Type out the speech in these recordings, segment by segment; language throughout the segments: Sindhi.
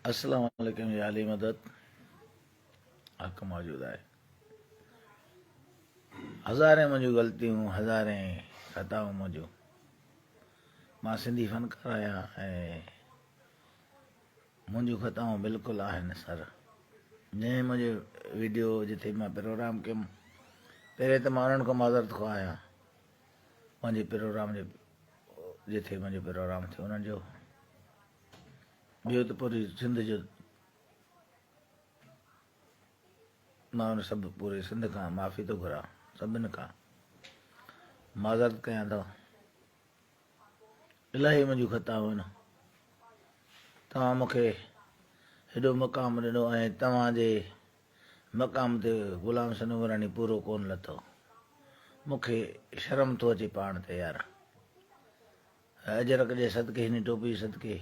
السلام عليڪم يا علي مدد حق موجود آهي هزارين منهنجون غلطيون هزارين خطائون منهنجون مان سنڌي فنڪار آهيان ۽ منهنجون خطائون بلڪل آهن سر جنهن منهنجو ويڊيو جتي مان پروگرام ڪيم پهرين ته مان انهن کان معذرت خواهه آهيان منهنجي پروگرام جي جتي منهنجو پروگرام ٿيو انهن جو ٻيو ته پوري سنڌ جو مان ان سڀ پوري سنڌ کان معافي ٿو گهران سڀن کان معذرت ڪيان ٿو الاهي منهنجون خطائون آهن توهان مونکي هيڏو مقام ڏنو ۽ توهان جي مقام تي غلام حسين عمراڻي پورو ڪون لٿو مونکي شرم ٿو اچي پاڻ تي يار اجرڪ جي صدقي هن ٽوپي جي صدقي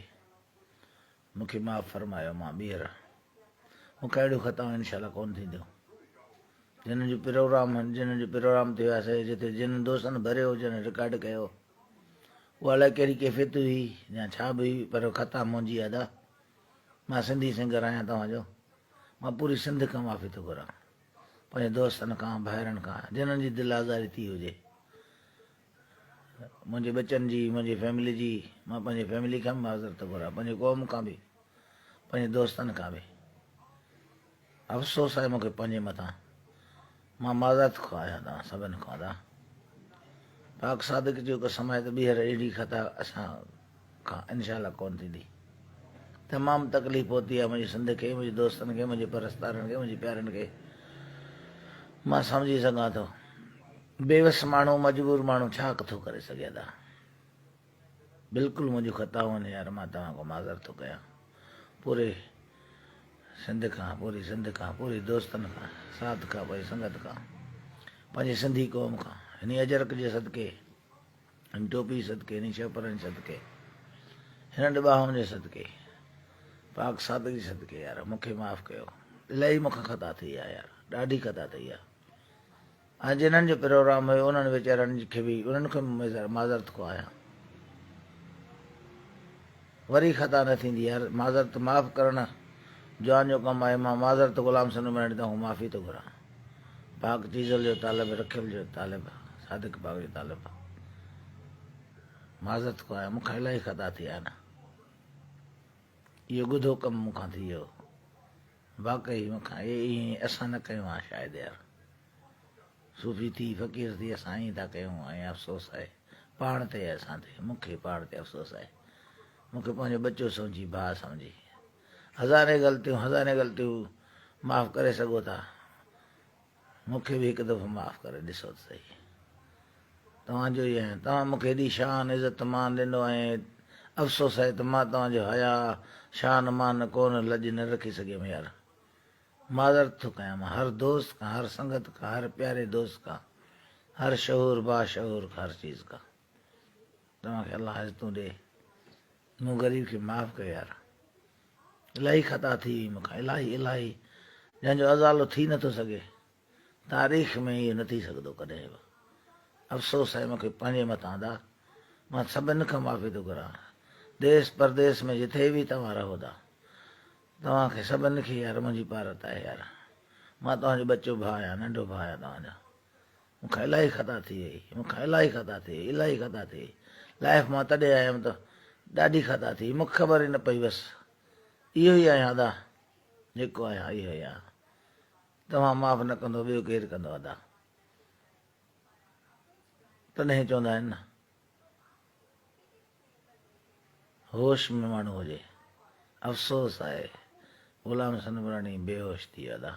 مون کي معاف فرمايو مان ٻيهر مون کان اهڙيون خطائون انشاء الله ڪون ٿينديون جنھن جو پروگرام جنھن جو پروگرام ٿيو آهي جتي جن دوستن ڀريو جن رڪارڊ ڪيو اها الائي ڪهڙي ڪيفيت هئي يا ڇا به هئي پر خطا منهنجي ادا مان سنڌي سنگر آهيان توهان جو مان پوري سنڌ کان معافي ٿو گهران پنهنجي دوستن کان ڀائرن کان جنھن جي دل آزاري ٿي هجي منهنجي ٻچن جي، منهنجي فيملي جي، مان پنهنجي فيملي کان به معذرت ٿو گهران، پنهنجي قوم کان به، پنهنجي دوستن کان به. افسوس آهي مون کي پنهنجي مٿان. مان معذرت خواهه آهيان توهان سڀن کان ادا. پاڪ صادق جو قسم آهي ته ٻيهر اهڙي خطا اسان کان انشاء الله ڪونه ٿيندي. تمام تڪليف پهتي آهي منهنجي سنڌ کي، منهنجي دوستن کي، منهنجي پرستارن کي، منهنجي پيارن کي. مان سمجهي سگهان ٿو. بيوس ماڻهو مجبور ماڻهو ڇا ٿو ڪري سگهي ادا. بلڪل منهنجون خطائون آهن يار مان توهان کان معذرت ٿو ڪيان پوري سنڌ کان پوري سنڌ کان پوري دوستن کان ساٿ کان پنهنجي سنگت کان پنهنجي سنڌي قوم کان هني اجرڪ جي صدقي هن ٽوپي جي صدقي هني شهپرن جي صدقي هنن ٻانهن جي صدقي پاڪ صادق جي صدقي يار مونکي معاف ڪيو الاهي مونکان خطا ٿي آ يار ڏاڍي خطا ٿي آ ۽ جنھن جو پروگرام ھيو انھن ويچارن کي به انھن کان به معذرت خواھ آھيان. وري خطا نه ٿيندي يار معذرت معاف ڪرڻ جوان جو ڪم آھي مان معذرت غلام حسين عمراڻي توھان کان معافي ٿو گھران پاڪ چيزل جو طالب رکيل جو طالب صادق پاڪ جو طالب معذرت خواھ آھيان مون کان الاھي خطا ٿي آھي نه اھو ڳڌو ڪم مون کان ٿي ويو واقعي مون کان ائين اسان نه ڪيو آ شايد يار صوفي ٿي فقير ٿي اسان ائين ٿا ڪيون ۽ افسوس آهي پاڻ تي اسان تي مون کي پاڻ تي افسوس آهي مون کي پنهنجو ٻچو سمجهي ڀاء سمجهي هزارين غلطيون هزارين غلطيون معاف ڪري سگهو ٿا مون کي به هڪ دفعو معاف ڪري ڏسو ته سهي توهان جو ئي آهيان توهان مون کي هيڏي شان عزت مان ڏنو ۽ افسوس آهي ته مان توهان جو حيا شان مان ڪونه لڄ نه رکي سگهيم يار معذرت ٿو ڪيان مان هر دوست کان هر سنگت کان هر پياري دوست کان هر شعور باشعور کان هر چيز کان توهان کي الله عزتون ڏي مون غريب کي معاف ڪيو يار الاهي خطا ٿي وئي مون کان الاهي الاهي جنهن جو ازالو ٿي نٿو سگهي تاريخ ۾ اهو نه ٿي سگهندو ڪڏهن به. افسوس آهي مون کي پنهنجي مٿان ادا. مان سڀن کان معافي ٿو گهران. ديس پرديس ۾ جٿي به توهان رهو ٿا. توهان کي سڀن کي يار منهنجي پارت آهي يار. مان توهان جو ٻچو ڀاء آهيان ننڍو ڀاء آهيان توهان جو. مون کان الاهي خطا ٿي وئي. مون کان الاهي خطا ٿي وئي. الاهي خطا ٿي وئي. لائف مان تڏهن آيم ته ڏاڍي خطا ٿي وئي. مون کي خبر ئي نه پئي بس اهو ئي آهيان ادا. جيڪو آهيان اهو ئي آهيان. توهان معاف نه ڪندو ٻيو ڪير ڪندو ادا. تڏهن چوندا آهن نه هوش ۾ ماڻهو هجي. افسوس آهي غلام حسن عمراڻي بيهوش ٿي ويو ادا.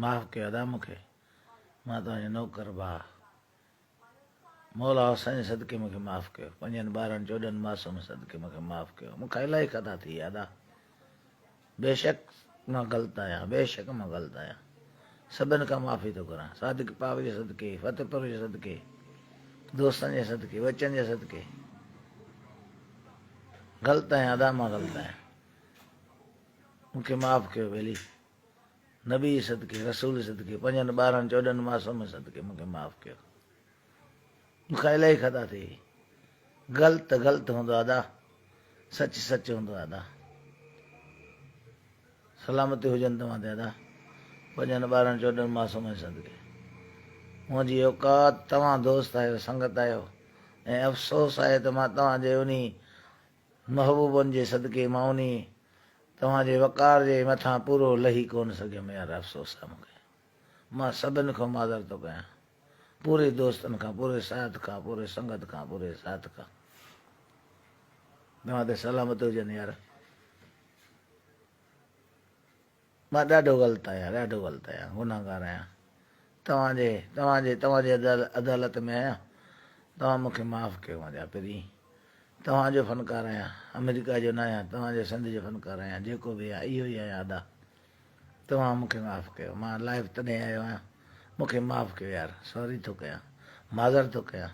معاف ڪيو ادا مون کي مان توهان جو نوڪر ڀاء. مولا حسين جي صدقي مون کي معاف ڪيو پنجن ٻارن چوڏهن معصوم صدقي مون کي معاف ڪيو مون کان الاهي خطا ٿي ويا ادا بيشڪ مان غلط آهيان بيشڪ مان غلط آهيان سڀن کان معافي ٿو گهران صادق پاڪ جي صدقي فتح پور جي صدقي دوستن جي صدقي ٻچن جي صدقي غلط آهيان ادا مان غلط آهيان مون کي معاف ڪيو ٻيلي نبي جي صدقي، رسول جي صدقي، پنجن ٻارهن چوڏهن معصوم جي صدقي مون کي معاف ڪيو. مون کان الاهي خطا ٿي وئي. غلط غلط هوندو آ ادا، سچ سچ هوندو آ ادا. سلامتي هجن توهان تي ادا. پنجن ٻارهن چوڏهن معصومن صدقي. منهنجي اوقات توهان دوست آهيو سنگت آهيو ۽ افسوس آهي ته مان توهان جي انهي محبوبن جي صدقي مان انهي توهان جي وقار جي مٿان پورو لهي ڪونه سگهيم يار افسوس آهي مونکي. مان سڀن کان معذرت ٿو ڪيان. پوري دوستن کان، پوري ساٿ کان، پوري سنگت کان، پوري ساٿ کان. توهان تي سلامت هجن يار. مان ڏاڍو غلط آهيان، ڏاڍو غلط آهيان، گنهگار آهيان. توهان جي، توهان جي، توهان جي عدالت ۾ آهيان. توهان مون کي معاف ڪيو منهنجا پرين. توهان جو فنڪار آهيان، آمريڪا جو نه آهيان، توهان جو سنڌ جو فنڪار آهيان، جيڪو به آهيان اهو ئي آهيان ادا. توهان مون کي معاف ڪيو مان لائيو تڏهن آيو آهيان مون کي معاف ڪيو يار سوري ٿو ڪيان معذرت ٿو ڪيان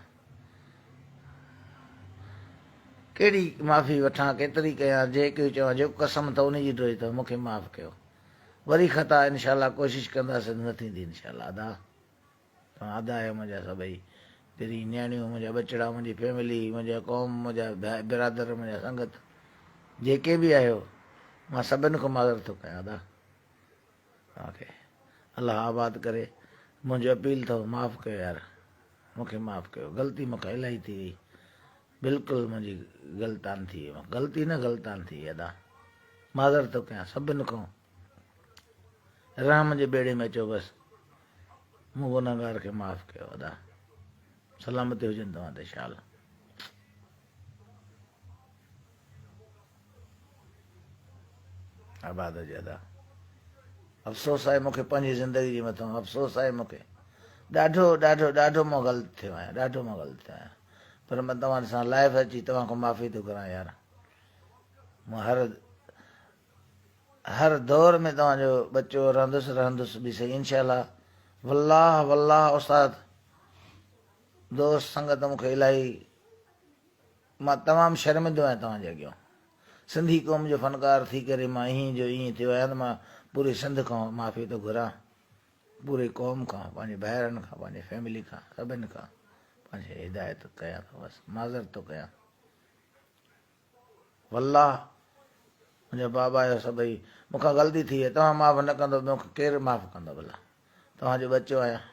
ڪهڙي معافي وٺان ڪيتري ڪيان جيڪي چوان جيڪو قسم اٿو ان جي ڊوئي اٿو مون کي معاف ڪيو وري خطا انشاء الله ڪوشش ڪنداسين نه ٿيندي انشاء الله ادا توهان ادا آهيو منهنجا سڀئي پرين نياڻيون منهنجا ٻچڙا منهنجي فيملي منهنجا قوم منهنجا برادر منهنجا سنگت جيڪي به آهيو مان سڀن کان معذرت ٿو ڪيان ادا توهان کي الله آباد ڪري منهنجو اپيل اٿو معاف ڪيو يار مون کي معاف ڪيو غلطي مون کان الاهي ٿي وئي بلڪل منهنجي غلطان ٿي وئي غلطي نه غلطان ٿي وئي ادا معذرت ٿو ڪيان سڀن کان رحم جي ٻيڙي ۾ اچو بس مون گنهگار کي معاف ڪيو ادا سلامتي هجن توهان تي شال. آباد هجي ادا. افسوس آهي مونکي پنهنجي زندگي جي مٿان افسوس آهي مونکي ڏاڍو ڏاڍو ڏاڍو مان غلط ٿيو آهيان ڏاڍو مان غلط ٿيو آهيان پر مان توهان سان لائف اچي توهان کان معافي ٿو گهران يار مان هر هر دور ۾ توهان جو ٻچو رهندس رهندس به سهي انشاء الله والله والله استاد دوست سنگت مونکي الاهي مان تمام شرمندو آهيان توهان جي اڳيان سنڌي قوم جو فنڪار ٿي ڪري مان ائين جو ائين ٿيو آهيان ته مان پوري سنڌ کان معافي ٿو گهران پوري قوم کان پنهنجي ڀائرن کان پنهنجي فيملي کان سڀن کان پنهنجي هدايت ڪيان ٿو بس معذرت ٿو ڪيان والله منهنجا بابا آهيو سڀئي مون کان غلطي ٿي وئي توهان معاف نه ڪندو مون کي ڪير معاف ڪندو ڀلا توهان جو ٻچو آهيان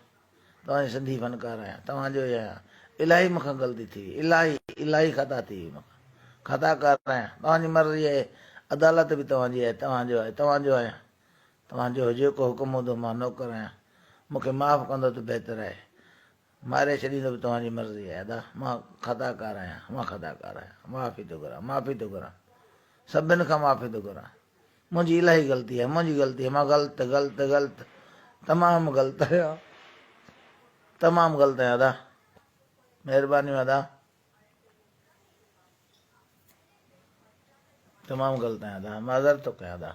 توهان جو سنڌي فنڪار آهيان توهان جو ئي آهيان الاهي مون کان غلطي ٿي وئي الاهي الاهي خطا ٿي وئي مون کان خطا ڪار آهيان توهان جي مرضي آهي عدالت به توهان جي آهي توهان جو آهي توهان جو آهيان توهان جو جيڪو حڪم هوندو مان نوڪر آهيان مون کي معاف ڪندو ته بهتر آهي ماري ڇڏيندو به توهان جي مرضي آهي ادا مان خطاڪار آهيان مان خطاڪار آهيان معافي ٿو گهران معافي ٿو گهران سڀن کان معافي ٿو گهران منهنجي الاهي غلطي آهي منهنجي غلطي آهي مان غلط غلط غلط تمام غلط آهيان تمام غلط آهيان ادا مهربانيون ادا تمام غلط آهيان ادا معذرت ٿو ڪيان ادا.